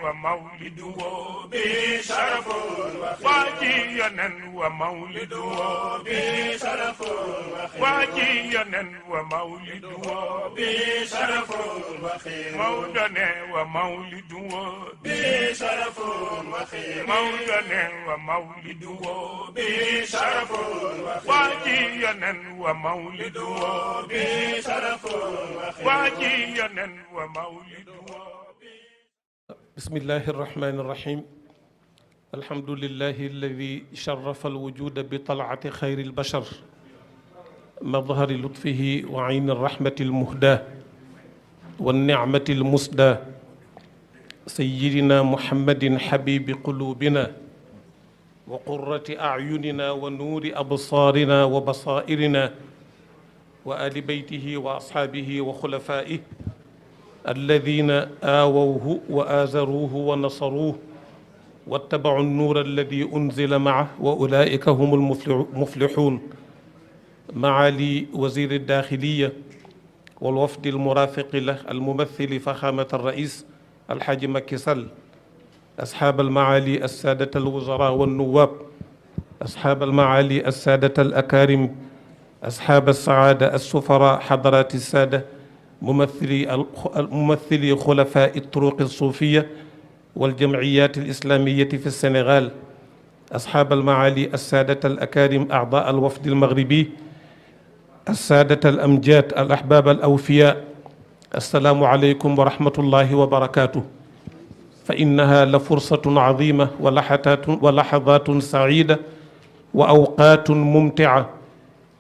ومولده بشرف واجينا ومولده بشرف واجينا ومولده بشرف مولدنا ومولده بشرف مولدنا ومولده بشرف واجينا ومولده بشرف واجينا ومولده. بسم الله الرحمن الرحيم. الحمد لله الذي شرف الوجود بطلعة خير البشر مظهر لطفه وعين الرحمة المهداة والنعمة المسداة سيدنا محمد حبيب قلوبنا وقرة أعيننا ونور أبصارنا وبصائرنا وآل بيته وأصحابه وخلفائه الذين آووه وآزروه ونصروه واتبعوا النور الذي أنزل معه وأولئك هم المفلحون. معالي وزير الداخلية والوفد المرافق له الممثل فخامة الرئيس الحاج مكي سل، أصحاب المعالي السادة الوزراء والنواب، أصحاب المعالي السادة الأكارم، أصحاب السعادة السفراء، حضرات السادة ممثلي خلفاء الطرق الصوفية والجمعيات الإسلامية في السنغال، أصحاب المعالي السادة الأكارم أعضاء الوفد المغربي، السادة الأمجاد الأحباب الأوفياء، السلام عليكم ورحمة الله وبركاته. فإنها لفرصة عظيمة ولحظات سعيدة وأوقات ممتعة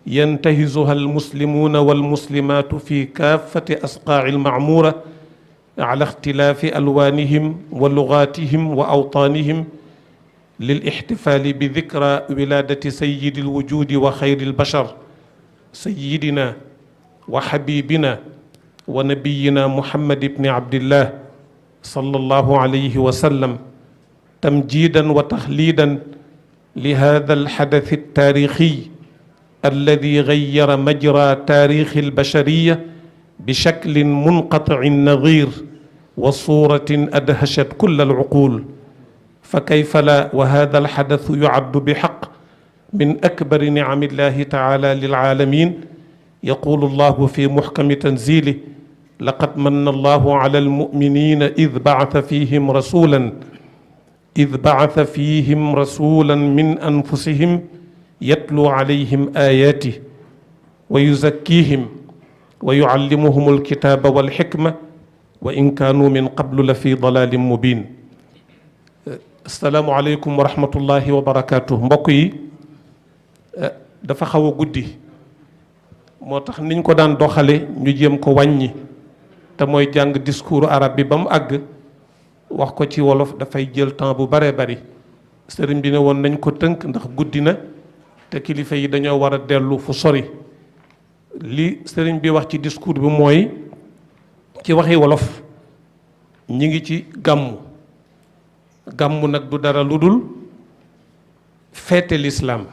ينتهزها المسلمون والمسلمات في كافة أصقاع المعمورة على اختلاف ألوانهم ولغاتهم وأوطانهم للاحتفال بذكرى ولادة سيد الوجود وخير البشر سيدنا وحبيبنا ونبينا محمد بن عبد الله صلى الله عليه وسلم، تمجيدا وتخليدا لهذا الحدث التاريخي الذي غير مجرى تاريخ البشرية بشكل منقطع النظير وصورة أدهشت كل العقول. فكيف لا وهذا الحدث يعد بحق من أكبر نعم الله تعالى للعالمين. يقول الله في محكم تنزيله: لقد من الله على المؤمنين إذ بعث فيهم رسولا من أنفسهم يتلو عليهم آياته ويزكيهم ويعلمهم الكتاب والحكمة وإن كانوا من قبل لفي ضلال مبين. السلام عليكم ورحمة الله وبركاته. mbokk yi dafa xaw a guddi moo tax niñ ko daan doxale ñu jéem ko wàññi te mooy jàng discours arabe bi ba mu àgg wax ko ci wolof dafay jël temps bu bare bari. sëriñ bi ne woon nañ ko tënk ndax guddi na te kilifa yi dañoo war a dellu fu sori. li sëriñ bi wax ci discours bi mooy ci waxi wolof ñi ngi ci gàmmu. gàmmu nag du dara lu dul feete lislaam,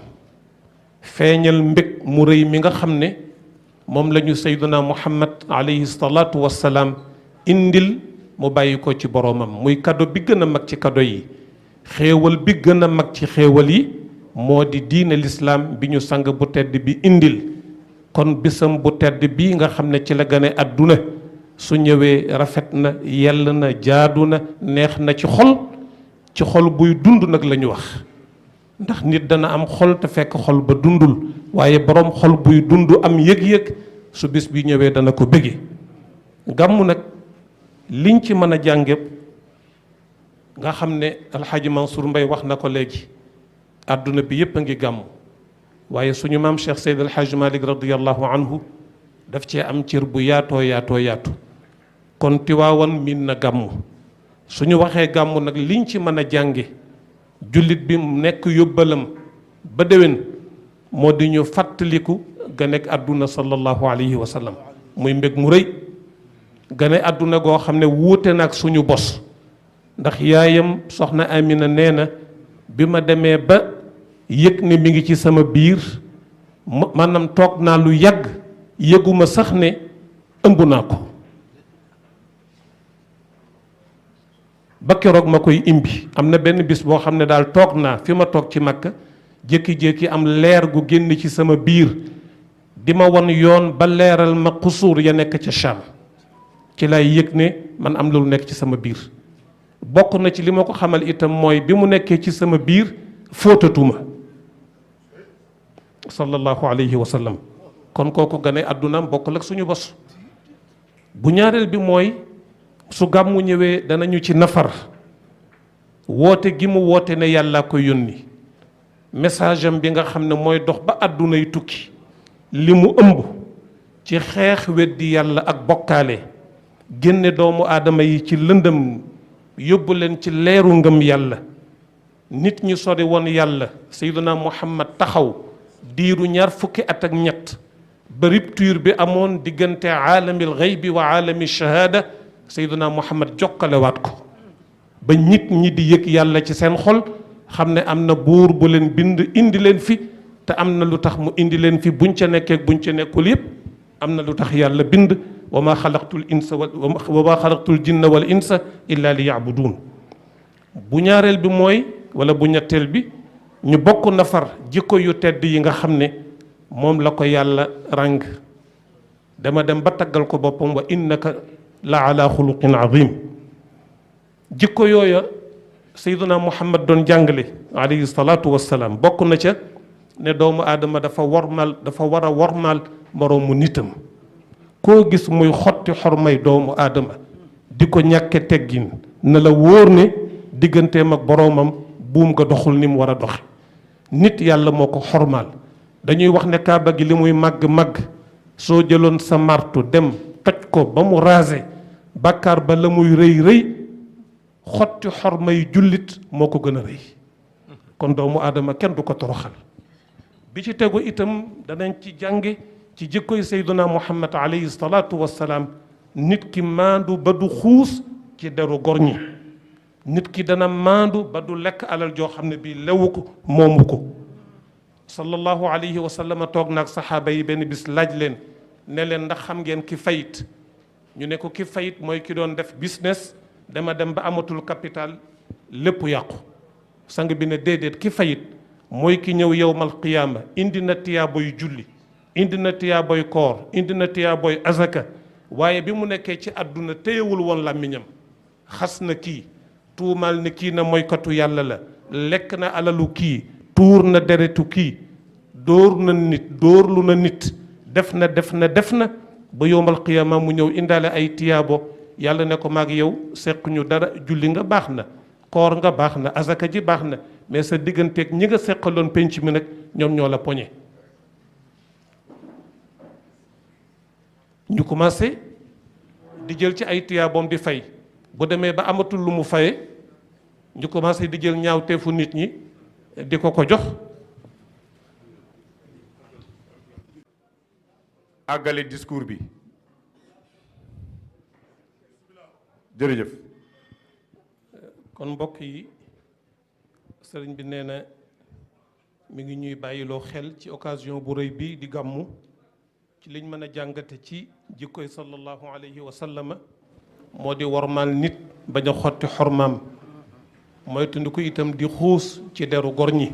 feeñal mbég mu rëy mi nga xam ne moom la ñu sayduna muhammad alayhi salaatu wassalaam indil mu bàyyi ko ci boroomam, muy kado bi gën a mag ci kado yi, xéewal bi gën a mag ci xéewal yi moo di diine lislaam bi ñu sang bu tedd bi indil. kon bisam bu tedd bii nga xam ne ci la gane àdduna su ñëwee rafet na, yell na, jaadu na, neex na ci xol buy dund nag la ñu wax. ndax nit dana am xol te fekk xol ba dundul, waaye boroom xol buy dund am yëg-yëg su bis bi ñëwee dana ko bëgge. gàmmu nag liñ ci mën a jànge nga xam ne alxaaji Mansour Mbaye wax na ko léegi, àdduna bi yépp a ngi gàmmu, waaye suñu maam Cheikh Seyd alxaaji Malik radiyallahu anhu daf cee am cër bu yaatu. kon Tiwaawan miin na gàmmu. suñu waxee gàmmu nag liñ ci mën a jànge jullit bi mu nekk yóbbalam ba déwén moo di ñu fàttaliku ganek àdduna sallallahu alayhi wa sallam, muy mbég mu rëy. gane àdduna goo xam ne wuute na ak suñu bos, ndax yaayam soxna Amina nee na bi ma demee ba yëg ne mi ngi ci sama biir maanaam toog naa lu yàgg yëguma sax ne ëmb naa ko. ba keroog ma koy imbi. am na benn bis boo xam ne daal toog naa fi ma toog ci Makka jékki-jékki am leer gu génn ci sama biir di ma won yoon ba leeral ma xusuur ya nekk ca Cham. ci lay yëg ne man am lu nekk ci sama biir. bokk na ci li ma ko xamal itam mooy bi mu nekkee ci sama biir fóotatuma sallallahu alayhi wa sallam. kon kooku gane àddunaam bokkul ak suñu bos. bu ñaareel bi mooy su gàmmu ñëwee danañu ci nafar woote gi mu woote ne yàlla ko yónni message am bi nga xam ne mooy dox ba àddunay tukki li mu ëmb ci xeex weddi yàlla ak bokkaale génne doomu aadama yi ci lëndëm yóbbu leen ci leeru ngëm yàlla. nit ñi sori woon yàlla sayyiduna Muhammad taxaw diiru ñaar fukki at ak ñett ba rupture bi amoon diggante aalamil xaybi wa aalami shahaada sayyiduna Muhammad jokkalewaat ko ba nit ñi di yëg yàlla ci seen xol xam ne am na buur bu leen bind indi leen fi te am na lu tax mu indi leen fi buñ ca nekkee buñ ca nekkul yépp am na lu tax yàlla bind wa maa xalaqtul insa wa maa xalaqtul jinna wal insa illa li yaabuduun. bu ñaareel bi mooy wala bu ñetteel bi ñu bokk nafar jikko yu tedd yi nga xam ne moom la ko yàlla ràng dama dem ba taggal ko boppam wa innaka la ala xuluqin azim. jikko yooya sayyiduna Muhammad doon jàngale alayhi salaatu wassalaam bokk na ca ne doomu aadama dafa war a wormaal moroomu nitam. koo gis muy xotti xormay doomu aadama di ko ñàkke teggin na la wóor ne digganteem ak boroomam buum nga doxul ni mu war a doxe. nit yàlla moo ko xormaal. dañuy wax ne kaaba gi li muy màgg-màgg soo jëloon sa martu dem toj ko ba mu raase bàkkaar ba la muy rëy rëy xotti xormay jullit moo ko gën a rëy. kon doomu aadama kenn du ko toroxal. bi ci tegu itam danañ ci jànge ci jikkoy sayduna Muhammad alayhi salaatu wassalaam nit ki maandu ba du xuus ci deru gor ñi. nit ki dana maandu ba du lekk alal joo xam ne bii lewu ko moomu ko. sallallahu alayhi wa sallam toog naag saxaaba yi benn bis laaj leen ne leen ndax xam ngeen ki fayit ñu ne ko ki fayit mooy ki doon def business dama dem ba amatul capital lépp yàqu. sang bi ne déedéet ki fayit mooy ki ñëw yowmal qiyaama indi na tiyaaboy julli indi na tiyaaboy koor indi na tiyaaboy azaka waaye bi mu nekkee ci àdduna téyewul woon làmmiñam xas na kii tuumaal ne kii na moykatu yàlla la lekk na alalu kii tuur na deretu kii dóor na nit dóorlu na nit def na ba yowmal qiyaama mu ñëw indaale ay tiyaabo yàlla ne ko maag yow seq ñu dara julli nga baax na koor nga baax na azaka ji baax na mais sa digganteeg ñi nga seqaloon penc mi nag ñoom ñoo la poñe. ñu commencé di jël ci ay tiyaaboom di fay bu demee ba amatul lu mu faye ñu commencé di jël ñaawteefu nit ñi di ko jox. àggale discours bi jërëjëf. kon mbokk yi sëriñ bi nee na mi ngi ñuy bàyyiloo xel ci occasion bu rëy bi di gàmmu ci liñ mën a jàngate ci jikkoy sallallahu alayhi wa sallama moo di wormaal nit bañ a xotti xormaam moytundi ko itam di xuus ci deru gor ñi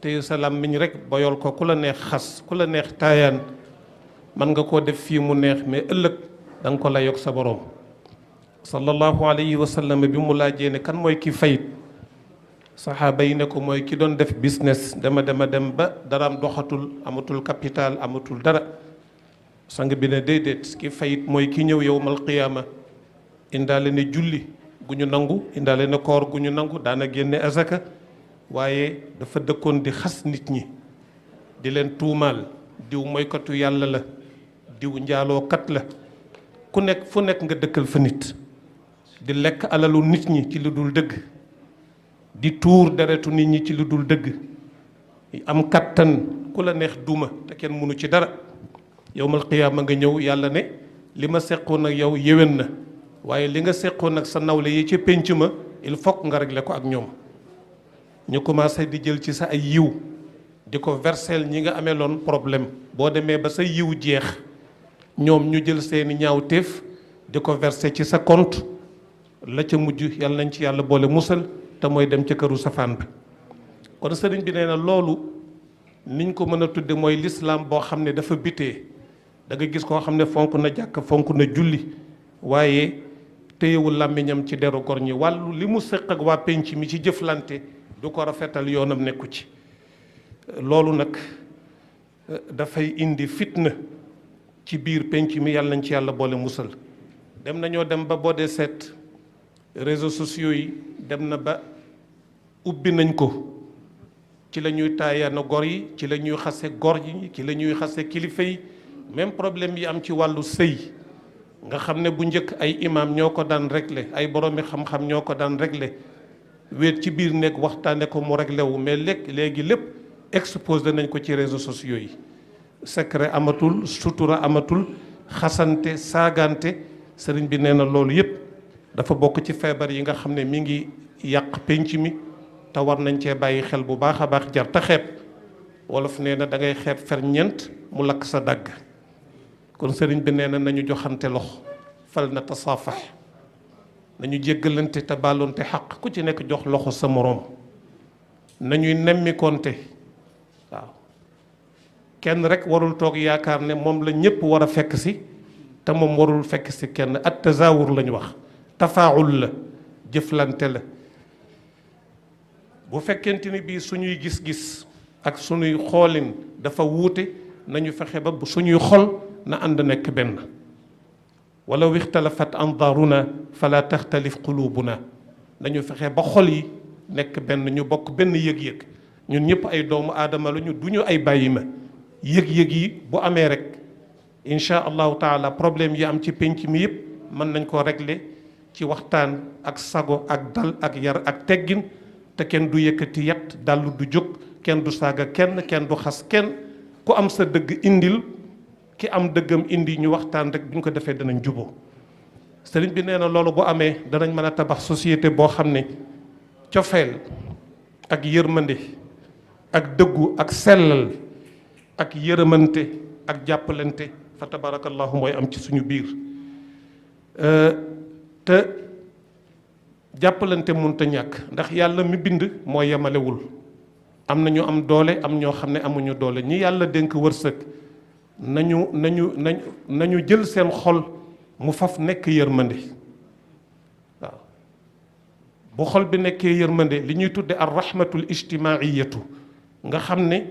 tey sa làmmiñ rek boyol ko ku la neex xas ku la neex taayaan mën nga koo def fii mu neex mais ëllëg da nga ko layoog sa boroom. sallallahu alayhi wa sallam bi mu laajee ne kan mooy ki fayit saxaaba yi ne ko mooy ki doon def business dem ba daraam doxatul amatul capital amatul dara sang bi ne déedéet ki fayit mooy ki ñëw yowmal qiyaama indaale ne julli gu ñu nangu indaale ne koor gu ñu nangu daana génne azaka waaye dafa dëkkoon di xas nit ñi di leen tuumaal diw moykatu yàlla la diw njaalookat la ku nekk fu nekk nga dëkkal fa nit di lekk alalu nit ñi ci lu dul dëgg di tuur deretu nit ñi ci lu dul dëgg am kattan ku la neex duma te kenn mënu ci dara yowmal qiyaama nga ñëw yàlla ne li ma seqoon ak yow yéwén na waaye li nga seqoon ak sa nawle yi ci pénc ma il faut nga régler ko ak ñoom. ñu commencé di jël ci sa ay yiw di ko versel ñi nga amee loon problème boo demee ba sa yiw jeex ñoom ñu jël seeni ñaawteef di ko verser ci sa compte la ca mujj yàlla nañ ci yàlla boole musal te mooy dem ca këru safaan ba. kon sëriñ bi nee na loolu niñ ko mën a tudde mooy lislaam boo xam ne dafa bitee da nga gis koo xam ne fonk na jàkk fonk na julli waaye téyewul làmmiñam ci deru gor ñi wàllu li mu sëq ak waa penc mi ci jëflante du ko rafetal yoonam nekku ci. loolu nag dafay indi fitna ci biir penc mi yàlla nañ ci yàlla boole musal. dem nañoo dem ba boo dee seet réseaux sociaux yi dem na ba ubbi nañ ko ci la ñuy taayaana gor yi ci la ñuy xase gor yi ci la ñuy xase kilifa yi même problème yi am ci wàllu sëy nga xam ne bu njëkk ay imam ñoo ko daan réglé ay boroomi xam-xam ñoo ko daan réglé wéet ci biir nekk waxtaane ko mu réglé wu mais léegi lépp exposé nañ ko ci réseaux sociaux yi. secret amatul sutura amatul xasante saagante sëriñ bi nee na loolu yépp dafa bokk ci feebar yi nga xam ne mi ngi yàq penc mi te war nañ cee bàyyi xel bu baax a baax jar te xeeb wolof nee na da ngay xeeb ferñeent mu lakk sa dagg. kon sëriñ bi nee na nañu joxante loxo fal na tasaafax nañu jéggalante te bàllonte xaq ku ci nekk jox loxo sa moroom nañuy nemmikonte waaw kenn rek warul toog yaakaar ne moom la ñëpp war a fekk si te moom warul fekk si kenn at tazawur lañu wax tafaawul la jëflante la. bu fekkente ni bii suñuy gis-gis ak suñuy xoolin dafa wuute nañu fexe ba suñuy xol na ànd nekk benn. walaw ixtalafat andaaruna fala taxtalif qulubuna nañu fexe ba xol yi nekk benn ñu bokk benn yëg-yëg ñun ñëpp ay doomu aadama la ñu du ñu ay bàyyi ma yëg-yëg yi bu amee rek incha allahu taala problème yi am ci penc mi yëpp mën nañ koo régler ci waxtaan ak sago ak dal ak yar ak teggin te kenn du yëkkati yat dallu du jóg kenn du saaga kenn du xas kenn ku am sa dëgg indil ki am dëggam indi ñu waxtaan rek bu ñu ko defee danañ juboo sëriñ bi nee na loolu bu amee danañ mën a tabax société boo xam ne cofeel ak yërmande ak dëggu ak sellal ak yërëmante ak jàppalante fa tabarakallahu mooy am ci suñu biir te jàppalante mënta ñàkk ndax yàlla mi bind moo yemalewul am na ñu am doole am ñoo xam ne amuñu doole ñi yàlla dénk wërsëg nañu jël seen xol mu faf nekk yërmande waaw bu xol bi nekkee yërmande li ñuy tudde ar rahmatul ijtimaiyatu nga xam ne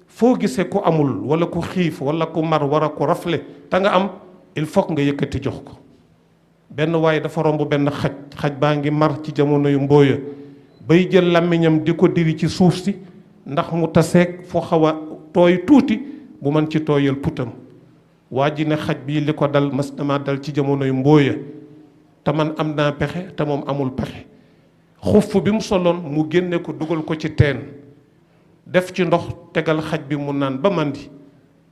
foo gisee ku amul wala ku xiif wala ku mar war a ku rafle te nga am il faut nga yëkkati jox ko. benn waaye dafa romb benn xaj baa ngi mar ci jamono yu mbooya bay jël làmmiñam di ko diri ci suuf si ndax mu taseeg foo xaw a tooy tuuti bu mën ci tooyal putam waa ji ne xaj bii li ko dal mas dama dal ci jamono yu mbooya te man am naa pexe te moom amul pexe xuff bi mu soloon mu génne ko dugal ko ci teen def ci ndox tegal xaj bi mu naan ba mandi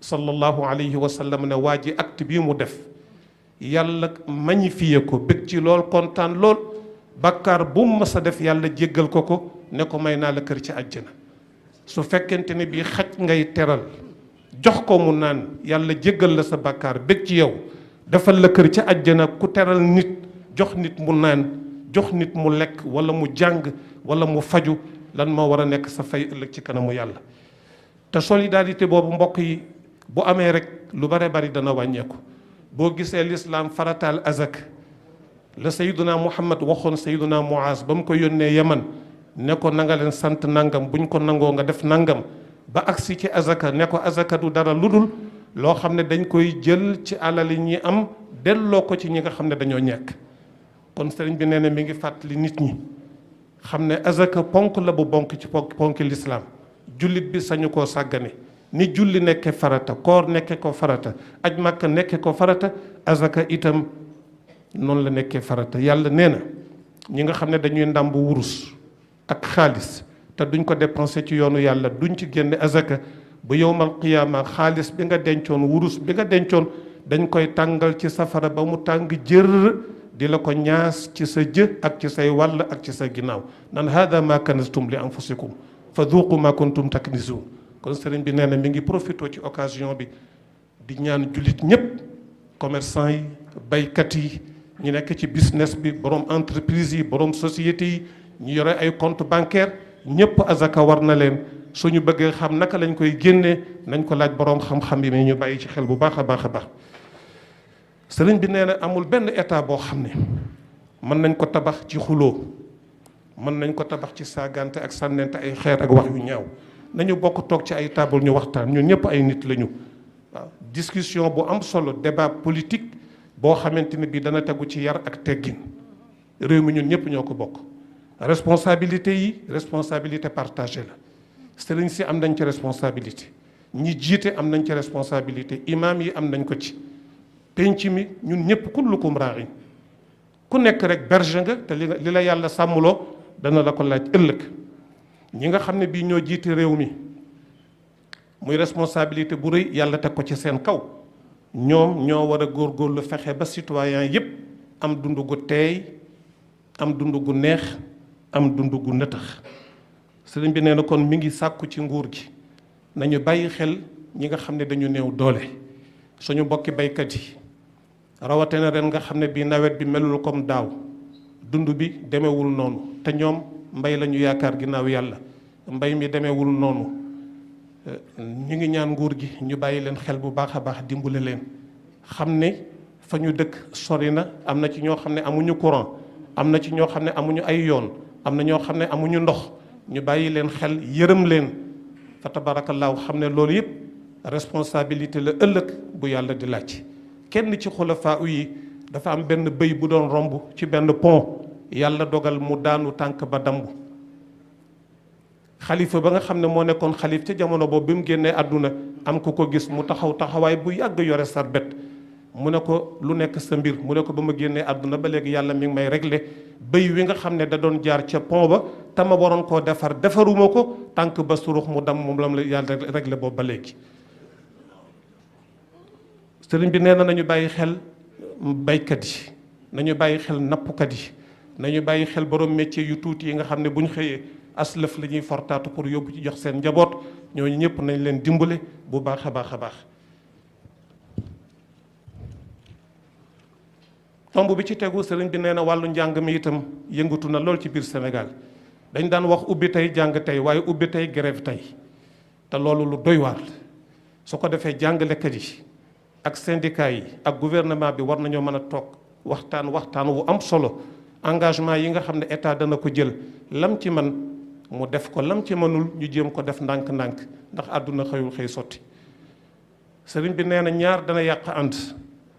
sallallahu alayhi wa sallam ne waa ji acte bii mu def yàlla magnifié ko bëgg ci lool kontaan lool bàkkaar bu mu mës a def yàlla jéggal ko ne ko may naa la kër ci àjjana su fekkente ne bii xaj ngay teral jox ko mu naan yàlla jéggal la sa bàkkaar bëgg ci yow defal la kër ci àjjana ku teral nit jox nit mu naan jox nit mu lekk wala mu jàng wala mu faju lan moo war a nekk sa fay ëllëg ci kanamu yàlla. te solidarité boobu mbokk yi bu amee rek lu bare bari dana wàññeeku. boo gisee lislaam farataal azak la sayyiduna muhammad waxoon sayyiduna muaz ba mu ko yónnee yaman ne ko nanga leen sant nangam buñ ko nangoo nga def nangam ba agsi ci azaka ne ko azaka du dara lu dul loo xam ne dañ koy jël ci alali ñi am delloo ko ci ñi nga xam ne dañoo ñàkk. kon sëriñ bi nee na mi ngi fàttali nit ñi xam ne azaka ponk la bu bonk ci ponk lislaam jullit bi sañu koo sàggane ni julli nekke farata koor nekke ko farata aj màkka nekke ko farata azaka itam noonu la nekkee farata yàlla nee na ñi nga xam ne dañuy ndàmb wurus ak xaalis te duñ ko dépensé ci yoonu yàlla duñ ci génne azaka bu yowmal qiyaama xaalis bi nga dencoon wurus bi nga dencoon dañ koy tàngal ci safara ba mu tàng jër di la ko ñaas ci sa jë ak ci say wàll ak ci sa ginnaaw nan hada ma kanastum li anfusikum fa duuqu ma kuntum taknizuun kon sëriñ bi nee na mi ngi profité ci occasion bi di ñaan jullit ñëpp commerçant yi baykat yi ñu nekk ci business bi borom entreprise yi borom société yi ñu yore ay compte bancaire ñëpp azaka war na leen suñu bëggee xam naka lañ koy génnee nañ ko laaj borom xam-xam yi mais ñu bàyyi ci xel bu baax a baax a baax. sëriñ bi nee na amul benn état boo xam ne mën nañ ko tabax ci xuloo mën nañ ko tabax ci saagante ak sànnente ay xeer ak wax yu ñaaw nañu bokk toog ci ay table ñu waxtaan ñun ñëpp ay nit lañu waaw discussion bu am solo débat politique boo xamante ne bii dana tegu ci yar ak teggin réew mi ñun ñëpp ñoo ko bokk responsabilité yi responsabilité partagée la sëriñ si am nañ ci responsabilité ñi jiite am nañ ci responsabilité imam yi am nañ ko ci penc mi ñun ñëpp kullukum raa'in ku nekk rek berger nga te li la yàlla sàmmloo dana la ko laaj ëllëg ñi nga xam ne bii ñoo jiite réew mi muy responsabilité bu rëy yàlla teg ko ci seen kaw ñoom ñoo war a góorgóorlu fexe ba citoyen yépp am dund gu teey am dund gu neex am dund gu nëtëx sëriñ bi nee na kon mi ngi sàkku ci nguur gi nañu bàyyi xel ñi nga xam ne dañu néew doole suñu mbokki baykat yi rawatina ren nga xam ne bii nawet bi melul comme daaw dund bi demewul noonu te ñoom mbay la ñu yaakaar ginnaaw yàlla mbay mi demewul noonu ñu ngi ñaan nguur gi ñu bàyyi leen xel bu baax a baax dimbale leen xam ne fa ñu dëkk sori na am na ci ñoo xam ne amuñu courant am na ci ñoo xam ne amuñu ay yoon am na ñoo xam ne amuñu ndox ñu bàyyi leen xel yërëm leen fa tabaarakallaahu xam ne loolu yëpp responsabilité la ëllëg bu yàlla di laaj kenn ci xulafaa yi dafa am benn bëy bu doon romb ci benn pont yàlla dogal mu daanu tànk ba damb xalifa ba nga xam ne moo nekkoon xalif ca jamono boobu bi mu génnee àdduna am ku ko gis mu taxaw taxawaay bu yàgg yore sarbet mu ne ko lu nekk sa mbir mu ne ko ba ma génnee àdduna ba léegi yàlla mi ngi may régler bëy wi nga xam ne da doon jaar ca pont ba te ma waroon koo defar defaruma ko tànk ba surux mu dam moom lam la yàlla régler boobu ba léegi sëriñ bi nee na nañu bàyyi xel baykat yi nañu bàyyi xel nappkat yi nañu bàyyi xel borom métier yu tuuti yi nga xam ne bu ñu xëyee aslëf la ñuy fortaatu pour yóbbu ci jox seen njaboot ñooñu ñëpp nañ leen dimbale bu baax a baax a baax. tomb bi ci tegu sëriñ bi nee na wàllu njàng mi itam yëngatu na lool ci biir Sénégal dañ daan wax ubbi tey jàng tey waaye ubbi tey grève tey te loolu lu doy waar su ko defee jàngalekat yi ak syndicat yi ak gouvernement bi war nañoo mën a toog waxtaan wu am solo engagement yi nga xam ne état dana ko jël lam ci man mu def ko lam ci mënul ñu jéem ko def ndànk-ndànk ndax àdduna xëyul xëy sotti sëriñ bi nee na ñaar dana yàq ànd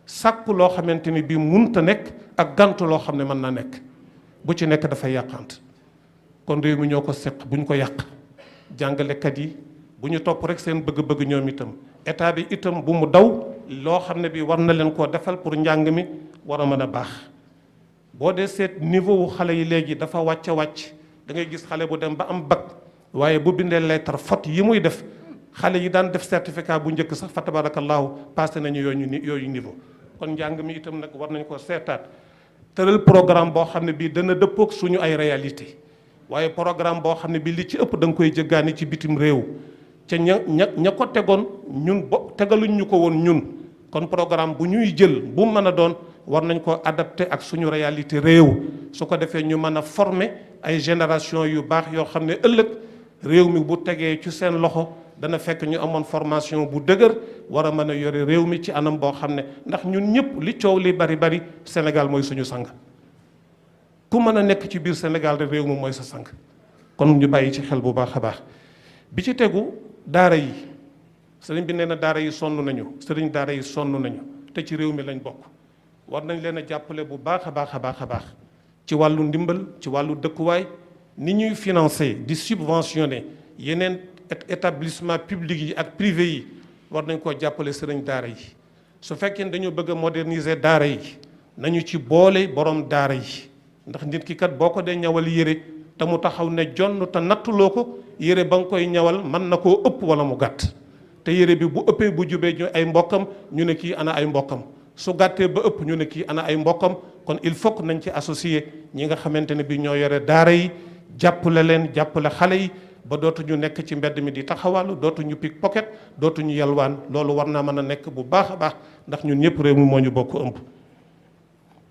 sàkku loo xamante ni bii munta nekk ak gantu loo xam ne mën naa nekk bu ci nekk dafay yàq ànd kon réew mi ñoo ko seq bu ñu ko yàq jàngalekat yi bu ñu topp rek seen bëgg-bëgg ñoom itam état bi itam bu mu daw loo xam ne bii war na leen koo defal pour njàng mi war a mën a baax boo dee seet niveau wu xale yi léegi dafa wàcc da ngay gis xale bu dem ba am bac waaye bu bindee lettre faute yi muy def xale yi daan def certificat bu njëkk sax fa tabarakallahu passé nañu yooyu niveau kon njàng mi itam nag war nañ ko seetaat tëral programme boo xam ne bii dana dëppoog suñu ay réalité waaye programme boo xam ne bii li ci ëpp da nga koy jëggaani ci bitim réew ca ña ko tegoon ñun tegaluñ ñu ko woon ñun kon programme bu ñuy jël bu mën a doon war nañ ko adapté ak suñu réalité réew su ko defee ñu mën a former ay génération yu baax yoo xam ne ëllëg réew mi bu tegee ci seen loxo dana fekk ñu amoon formation bu dëgër war a mën a yore réew mi ci anam boo xam ne ndax ñun ñëpp li coow li bari Sénégal mooy suñu sang ku mën a nekk ci biir Sénégal rek réew mi mooy sa sang kon ñu bàyyi ci xel bu baax a baax bi ci tegu daara yi sëriñ bi nee na daara yi sonn nañu sëriñ daara yi sonn nañu te ci réew mi lañ bokk war nañ leen a jàppale bu baax a baax a baax a baax ci wàllu ndimbal ci wàllu dëkkuwaay ni ñuy financer di subventionner yeneen établissement public yi ak privé yi war nañ koo jàppale sëriñ daara yi su fekkee dañoo bëgg a moderniser daara yi nañu ci boole borom daara yi ndax nit ki kat boo ko dee ñawal yére te mu taxaw ne jonn te nattuloo ko yére ba nga koy ñawal mën na koo ëpp wala mu gàtt te yére bi bu ëppee bu jubee ñu ay mbokkam ñu ne kii ana ay mbokkam su gàttee ba ëpp ñu ne kii ana ay mbokkam kon il faut que nañ ci associé ñi nga xamante ne bi ñoo yore daara yi jàppale leen jàppale xale yi ba dootuñu nekk ci mbedd mi di taxawàllu dootuñu pickpocket dootuñu yalwaan loolu war naa mën a nekk bu baax a baax ndax ñun ñëpp réew mi moo ñu bokk ëmb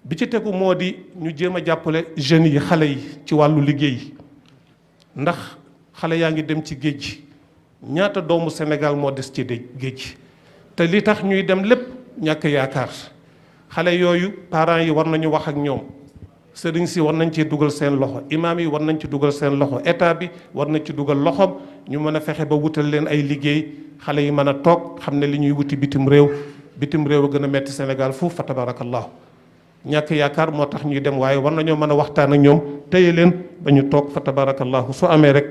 bi ci tegu moo di ñu jéem a jàppale jeunes yi xale yi ci wàllu liggéey ndax xale yaa ngi dem ci géej gi ñaata doomu Sénégal moo des ci géej gi te li tax ñuy dem lépp ñàkk yaakaar xale yooyu parents yi war nañu wax ak ñoom sëriñ si war nañ ci dugal seen loxo imaam yi war nañ ci dugal seen loxo état bi war nañ ci dugal loxoom ñu mën a fexe ba wutal leen ay liggéey xale yi mën a toog xam ne li ñuy wuti bitim réew a gën a metti Sénégal foofu fa tabarakallahu ñàkk yaakaar moo tax ñuy dem waaye war nañoo mën a waxtaan ak ñoom téye leen ba ñu toog fa tabarakallahu su amee rek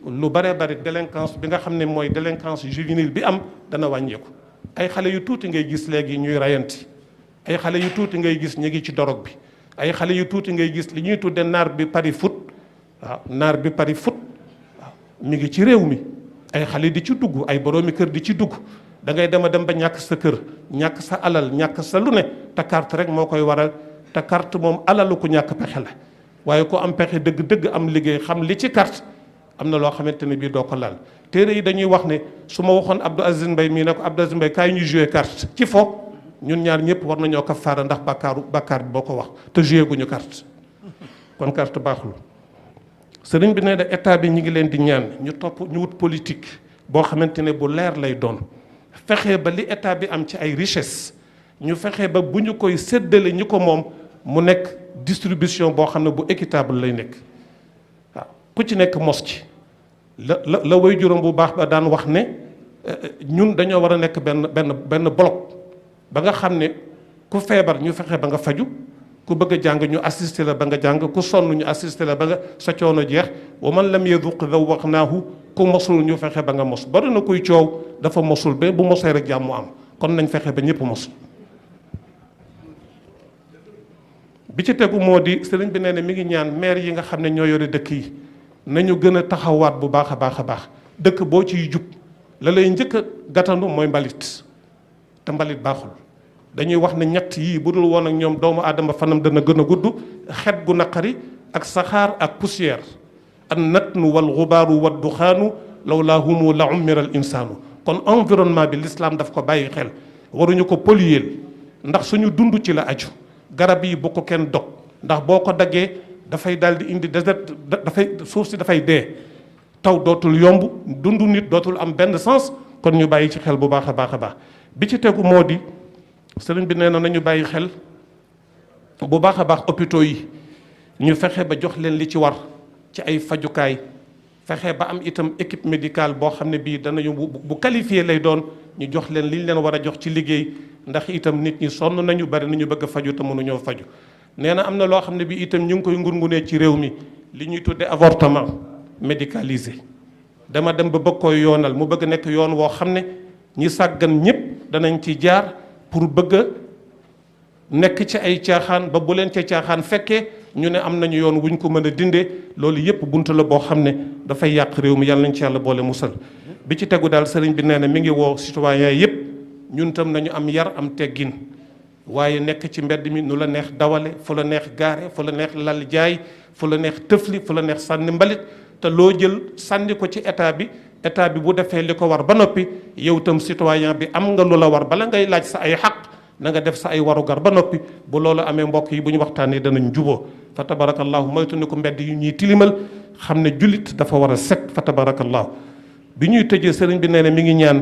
lu bare bari délinquance bi nga xam ne mooy délinquance juvénile bi am dana wàññeeku ay xale yu tuuti ngay gis léegi ñuy rayanti ay xale yu tuuti ngay gis ñu ngi ci dorog bi ay xale yu tuuti ngay gis li ñuy tudde naar bi pari foot waaw naar bi pari foot waaw mi ngi ci réew mi ay xale di ci dugg ay boroomi kër di ci dugg da ngay dem a dem ba ñàkk sa kër ñàkk sa alal ñàkk sa lu ne te carte rek moo koy waral te carte moom alalu ku ñàkk pexe la waaye ku am pexe dëgg-dëgg am liggéey xam li ci carte am na loo xamante ne bii doo ko laal téere yi dañuy wax ne su ma waxoon Abdou Aziz Mbaye mii ne ko Abdou Aziz Mbaye kaay ñuy joué carte ci fo ñun ñaar ñëpp war nañoo kafaara ndax bàkkaar bi boo ko wax te joué guñu carte kon carte baaxul sëriñ bi nee na état bi ñu ngi leen di ñaan ñu topp ñu wut politique boo xamante ne bu leer lay doon fexe ba li état bi am ci ay richesse ñu fexe ba bu ñu koy séddale ñi ko moom mu nekk distribution boo xam ne bu équitable lay nekk waaw ku ci nekk mos ci la way juróom bu baax ba daan wax ne ñun dañoo war a nekk benn bloc ba nga xam ne ku feebar ñu fexe ba nga faju ku bëgg a jàng ñu assister la ba nga jàng ku sonn ñu assister la ba nga sa coono jeex wa man lam yaduq zawwaqnaahu ku mosul ñu fexe ba nga mos bari na kuy coow dafa mosul ba bu mosee rek jàmm am kon nañ fexe ba ñëpp mos. bi ci tegu moo di sëriñ bi nee na mi ngi ñaan maire yi nga xam ne ñoo yore dëkk yi nañu gën a taxawaat bu baax a baax a baax dëkk boo ciy jub la lay njëkk a gàttandu mooy mbalit te mbalit baaxul. dañuy wax ne ñett yii bu dul woon ak ñoom doomu aadama fanam dana gën a gudd xet gu naqari ak saxaar ak poussière an natnu wal xubaaru wa duxaanu lawlaa humu la ummira al insaanu kon environnement bi l'islam daf ko bàyyi xel waruñu ko polluer ndax suñu dund ci la aju garab yi bu ko kenn dog ndax boo ko daggee dafay daal di indi désert dafay suuf si dafay dee taw dootul yomb dund nit dootul am benn sens kon ñu bàyyi ci xel bu baax a baax a baax bi ci tegu moo di sëriñ bi nee na nañu bàyyi xel bu baax a baax hôpitaux yi ñu fexe ba jox leen li ci war ci ay fajukaay fexe ba am itam équipe médicale boo xam ne bii danañu bu qualifié lay doon ñu jox leen li ñu leen war a jox ci liggéey ndax itam nit ñi sonn nañu bari nañu bëgg a faju te mënuñoo faju nee na am na loo xam ne bii itam ñu ngi koy ngungunee ci réew mi li ñuy tudde avortement médicalisé dama dem ba bëgg koy yoonal mu bëgg nekk yoon woo xam ne ñi sàggan ñëpp danañ ci jaar pour bëgg a nekk ci ay caaxaan ba bu leen ca caaxaan fekkee ñu ne am nañu yoon wuñ ko mën a dindee loolu yëpp buntu la boo xam ne dafay yàq réew mi yàlla nañ ci yàlla boole musal bi ci tegu daal sëriñ bi nee na mi ngi woo citoyen yëpp ñun tam nañu am yar am teggin waaye nekk ci mbedd mi nu la neex dawale fu la neex gaare fu la neex lal jaay fu la neex tëfli fu la neex sànni mbalit te loo jël sànni ko ci état bi bu defee li ko war ba noppi yow itam citoyen bi am nga lu la war bala ngay laaj sa ay xaq na nga def sa ay warugar ba noppi bu loolu amee mbokk yi bu ñu waxtaanee danañ juboo fa tabarakallahu moytu ni ko mbedd yu ñuy tilimal xam ne jullit dafa war a set fa tabarakallahu bi ñuy tëjee sëriñ bi nee na mi ngi ñaan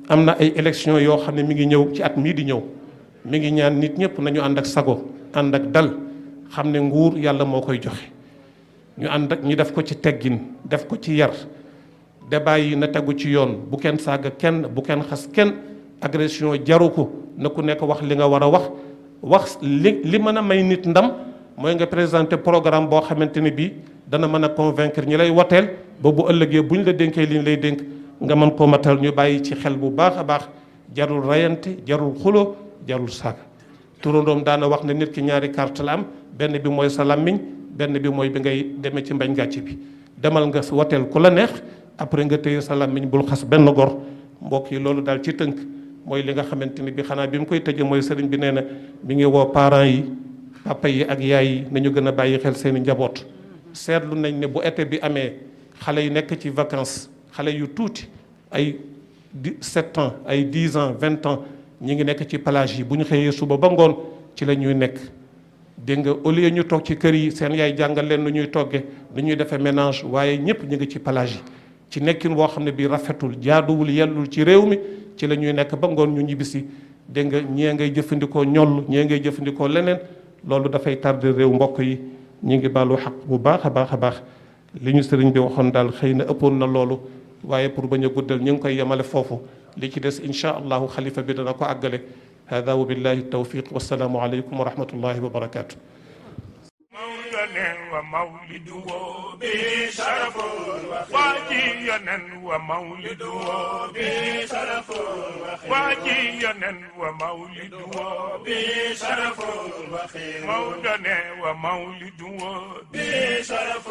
am na ay élection yoo xam ne mi ngi ñëw ci at mii di ñëw mi ngi ñaan nit ñëpp nañu ànd ak sago ànd ak dal xam ne nguur yàlla moo koy joxe ñu ànd ak ñu def ko ci teggin def ko ci yar débat yi na tegu ci yoon bu kenn saaga kenn bu kenn xas kenn agression jaru ko na ku nekk wax li nga war a wax li mën a may nit ndam mooy nga présenter programme boo xamante ne bii dana mën a convaincre ñi lay woteel ba bu ëllëgee bu ñu la dénkee li ñu lay dénk nga mën koo matal ñu bàyyi ci xel bu baax a baax jarul rayante jarul xulo jarul saaga turandoom daana wax ne nit ki ñaari carte la am benn bi mooy sa làmmiñ benn bi mooy bi ngay demee ci mbañ gàcce bi demal nga woteel ku la neex après nga téye sa làmmiñ bul xas benn gor mbokk yi loolu daal ci tënk mooy li nga xamante ni bi xanaa bi mu koy tëjee mooy sëriñ bi nee na mi ngi woo parents yi papa yi ak yaay yi nañu gën a bàyyi xel seen i njaboot seetlu nañ ne bu été bi amee xale yi nekk ci vacances xale yu tuuti ay 7 ans ay 10 ans 20 ans ñi ngi nekk ci plage yi bu ñu xëyee suba ba ngoon ci la ñuy nekk dégg nga au lieu ñu toog ci kër yi seen yaay jàngal leen nu ñuy togge nu ñuy defee ménage waaye ñëpp ñu ngi ci plage yi ci nekkin boo xam ne bii rafetul jaaduwul yellul ci réew mi ci la ñuy nekk ba ngoon ñu ñibbisi dégg nga ñee ngay jëfandikoo ñoll ñee ngay jëfandikoo leneen loolu dafay tardé réew mbokk yi ñu ngi baalu xaq bu baax a baax a baax li ñu sëriñ bi waxoon daal xëy na ëppoon na loolu waaye pour bañ a guddal ñu ngi koy yemale foofu li ci des incha allahu xalifa bi dana ko àggale hada wa billahi tawfiq wasalaamu aleykum wa rahmatullahi wa barakatuh ومولده بشرف واجينا ومولده بشرف واجينا ومولده بشرف مولنا ومولده بشرف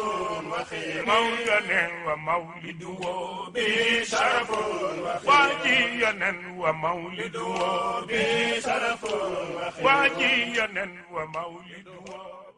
مولنا ومولده بشرف واجينا ومولده بشرف واجينا ومولده